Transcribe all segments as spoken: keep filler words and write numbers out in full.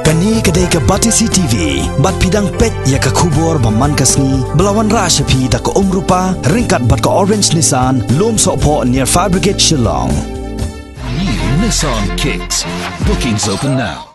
Kane ka dei ka Batesi T V, bad phi dang peit ïa ka khubor ba man ka sngi, ba la wanrah sha phi da ka Umrupa, ryngkat bad ka Orange Nissan, Lumsohphoh near Fire Brigade Shillong. New Nissan Kicks. Bookings open now.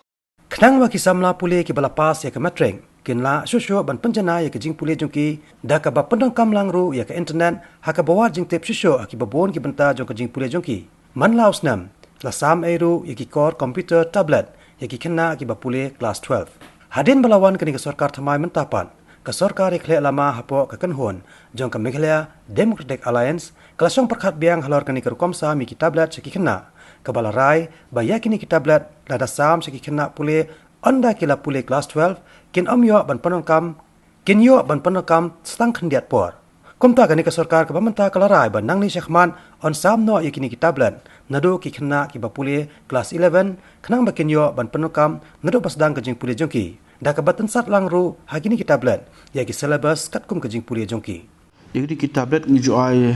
Khnang ba ki samla pule kiba la pass ïa ka matric kin lah shuh shuh ban pynjanai ïa ka jingpule jong ki da kaba pyndonkam lang ruh ïa ka internet ha kaba wad jingtip shuh shuh ha kiba bun ki bynta jong ka jingpule jong ki. Man la u snem, la sam ei ruh ïa ki kor computer tablet ïa ki khynnah kiba pule klas twelve. Hadien ba la wan kane ka sorkar thymmai mynta pat, ka sorkar ïakhleh lama hapoh ka kynhun jong ka Meghalaya Democratic Alliance ka la shong pyrkhat biang halor kane ka rukom sam ïa ki tablet sha ki khynnah, kaba la rai ba ïa kine ki tablet lada sam sha ki khynnah pule ynda ki la pule klas twelve, kin ym ïoh ban pyndonkam, kin ïoh ban pyndonkam tang khyndiat por. Kumta kane ka sorkar kaba mynta ka la rai ba nangne shakhmat yn sam noh ïa kine ki tablet naduh ki khynnah kiba pule klas eleven, khnang ba kin ïoh ban pyndonkam naduh ba sdang ka jingpule jong ki, da kaba tynsat lang ruh ha kine ki tablet ïa ki syllabus katkum ka jingpule jong ki. Ïa kine ki tablet ngi ju ai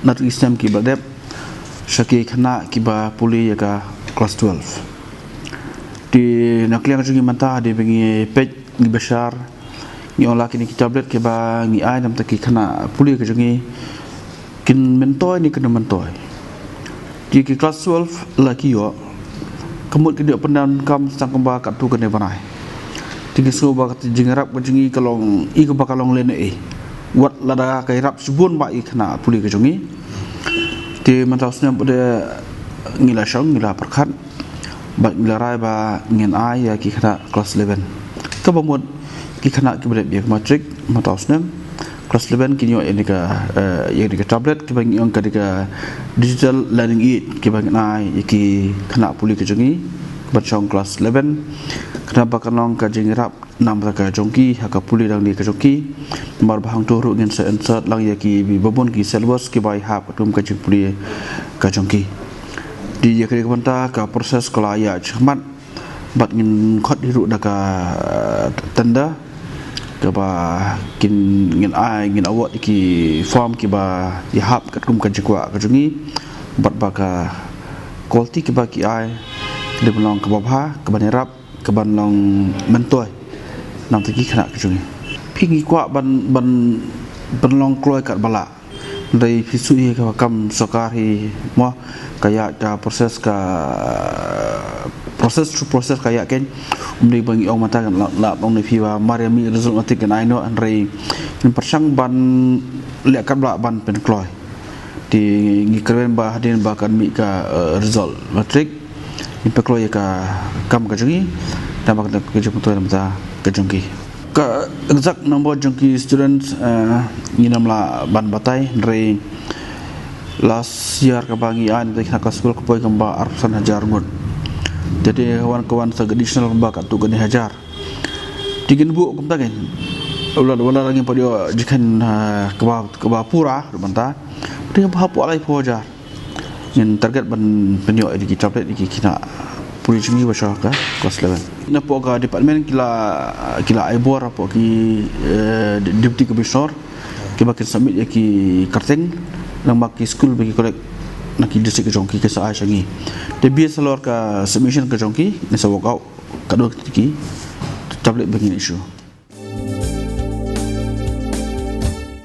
naduh ki snem kiba la dep sha ki khynnah kiba pule ïa ka klas twelve. Te na ka liang jong ngi mynta hadien ba ngi peit, ngi bishar, ngi ong la kine ki tablet kiba ngi ai na bynta ki khynnah pule ka jong ngi kin myntoi ne kin ym myntoi. Te ki klas twelve la ki ïoh, ka mut kin ïoh pyndonkam tang kumba katto katne bnai. Te ngi sngew ba ka jingïarap ka jong ngi ka long ei kaba ka long lehnohei, wat lada ka ïarap shibun bha ïa ki khynnah pule ka jong ngi. Te mynta u snem pat de ngi la shong, ngi la pyrkhat, bad ngi la rai ba ngin ai ïa ki khynnah klas eleven. Kaba mut ki khynnah kiba dep ïa ka matric mynta u snem, klas eleven kin ïoh ïa kane ka, eh, ïa kane ka tablet kiba ngi ong ka dei ka digital learning aid kiba ngin ai ïa ki khynnah pule ka jong ngi kiba shong klas eleven, khnang ba kan long ka jingïarap na bynta ka jong ki ha ka pule nangne ka jong ki. Namar ba hangto ruh ngin sa insert lang ïa kiba bun ki syllabus kiba ïahap katkum ka jingpule ka jong ki. Te ïa kane ka bynta ka process ka la ïaid shakhmat, bad ngin khot hi ruh da ka tender kaba kin, ngin ai, ngin award ïa ki form kiba ïahap katkum ka jingkwah ka jong ngi, bad ba ka quality kaba ki ai ka dei ban long kaba bha, kaban ïarap, kaban long myntoi na bynta ki khynnah ka jong ngi. Phi, ngi kwah ban, ban, ban long kloi katba lah. Hynrei phi shu ïohi ka kam sorkar hi mo, ka ïaid ka process, ka process to process ka ïaid kein. Ym dei ba ngi ong mynta kan lah, lah ong ne phi ba mar ïa mih result matric kan ai noh, hynrei ngin pyrshang ban leh katba lah ban pynkloi. Te ngi kyrmen ba hadien ba kan mih ka, eh, result matric, ngin pynkloi ïa ka kam ka jong ngi, namar ba ka jingmyntoi na bynta ka jong ki. Ka exact number jong ki students, eh, ngim lah ban batai, hynrei last year kaba ngi ai na ki khynnah klas skul ka poi kumba arphew san hajar ngut. Te te wan ka wan sa additional kumba katto katne hajar. Te ngin buh kumta kein. Wat la, wat la ngim pat ïoh jingkheiñ, eh, kaba, kaba pura ruh mynta. Te hapoh laiphew hajar ngin target ban pynïoh ïa ki tablet ïa ki khynnah pule jong ngi ba sha ka klas eleven. Napoh ka department ki la, ki la ai bor hapoh ki, eh, deputy commissioner kiba kin submit ïa ki kyrteng, namar ki skul ba ki collect na ki district ka jong ki, ki sa ai sha ngi. Te bad halor ka submission ka jong ki ngin sa work out katno ki tablet ba ngin issue.